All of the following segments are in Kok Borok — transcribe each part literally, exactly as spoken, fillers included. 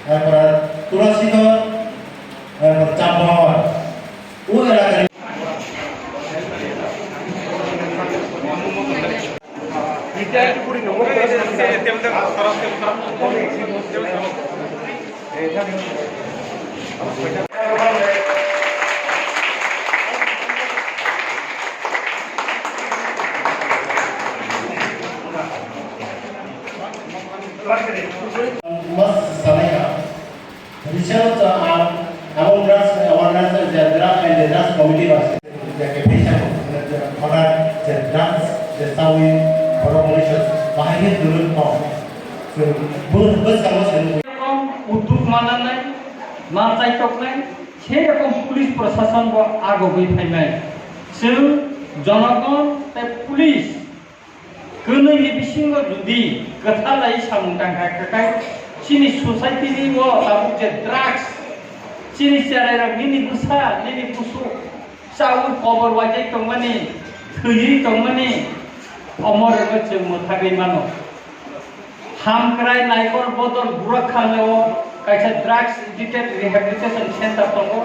Erpore Tulasitor, erpor Chambahor. O elakani Mas sanai ka. Research ang abo drugs awareness je drugs and drugs committee ba se je ke phaisa ko je khona je drugs je sawi khoro police bahai ni dulun ko. Bo bo samo se. Utuk mananai, ma chai toknai, se rokom police prosason bo agogwi phainai. Chwng jonogon tei police kwnwi ni bisingo jodi kwthalai samung tangkha, kwkai chini society ni o tabuk je drugs, chini cherai rok nini bwsa, nini busu chaui kobor waijai tongmani, thwiwi tongmani, omo rwgwi chwng mwthagwi mano. Hamkrai Naikol Bodol Burakhanglao kaisa drugs addicted rehabilitation center tongo.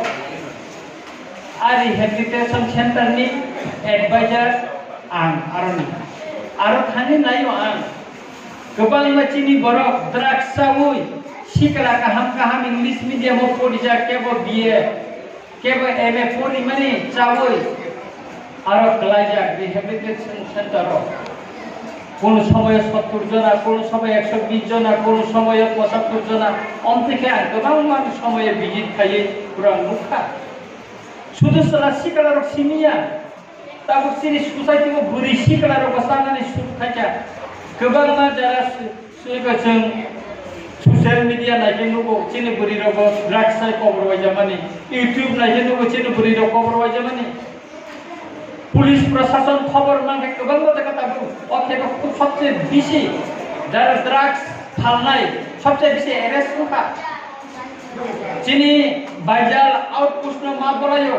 A rehabilitation center ni advisor ang aroni. Aro thani naio ang. Kwbangma chini borok drugs chaui sikla kaham kaham English medium o porijak kebo B A. Kebo M A porimani chaui aro klaijak rehabilitation center o. Kono somoyo sottur jona, kono somoyo ekso bish jona, kono somoyo pochattor jona. Omthike ang kwbangma somoyo visit khaiwi pura nukha. Sudu chwla sikla rok simiya. Tabuk chini society o bwrwi sikla rok bo chanani suk khaikha. Kwbangma jara Swi-, swi-, chwng social media naikhe nugo chini bwrwi rok bo drugs sai kobor waijamani. YouTube naikhe nugo chini bwrwi rok kobor waijamani. Police prosason khobor mankhe kwbangma jaga tabuk. O khe bo khub sobse bisi jara drugs phalnai sobse bisi arrest wngkha. Chini Baijal outpost no ma bolaio.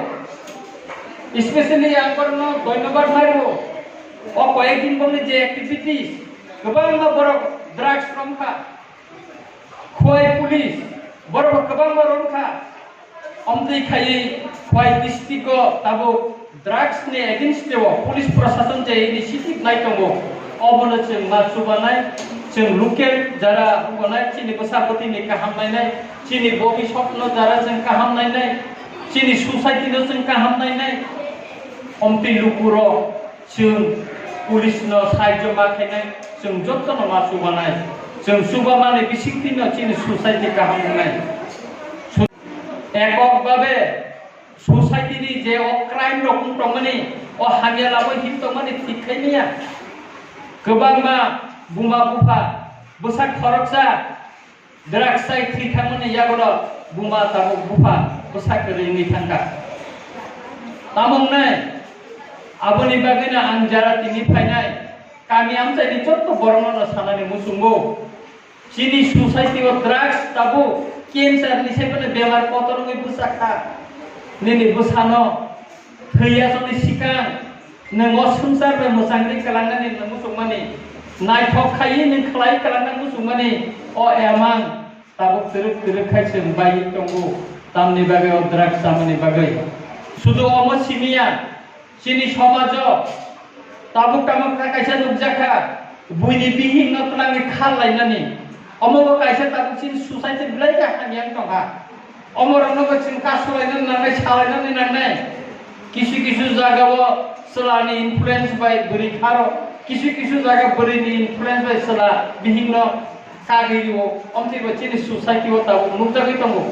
Especially ang borokno dhonyobad mario. O koyek din bongni je activities, kwbangma borok drugs romkha. Khwai police, borok kwbangma romkha. Omtwi khaiwi Khwai district o tabuk drugs ni against o police prosason je initiative nai tongo. Obono chwng ma chubanai, chwng local jara hubanai, chini bwsa bwtwi ni kaham nainai, chini bobiswt no jara chwng kaham nainai, chini society no chwng kaham nainai. Omtwi lukurok chwng police no sahajyo ma khainai, chwng jotono ma chubanai. Chwng chubamani bisingtwino chini society kaham wngnai. Ekok babe society ni je o crime rok wng tongmani, o hamya lama him tongmani thik khai manya. Kwbangma buma bupha, bwsak khoroksa, drugs sai thwi thangmani yagulo buma tabuk bupha bwsa kwrwi wngwi thangkha. Tamo wngnai, aboni bagwino ang jara tini phainai kami amchaini jotto borokno sanani muchungo. Chini society o drugs tabuk cancer ni saiphano bemar kotor wngwi bwsakha. Nini bwsano thwi aswkni swkang nwng o swngchar bai mwchangwi kwlangnani nwng muchungmani, naithok khaiwi nwng khlai kwlangna muchungmani, o emang tabuk twrwk twrwk khai chwng baiwi tongo, tamni bagwi o drugs chamani bagwi. Sudu omo simiya, chini somajo tabuk tamo kha kaisa nukjakha, buini bihikno twlangwi khar lainani. Omo bo kaisa tabuk chini society belai khe hamya wng tongkha. Omorokno bo chwng kasulainani nangnai, salainani nangnai. Kisu kisu jagao chwlani influence bai bwrwi kharo, kisu kisu jaga bwrwini influence bai chwla bihikno kagwi rio, omtwi bo chini society o tabuk nukjagwi tongo.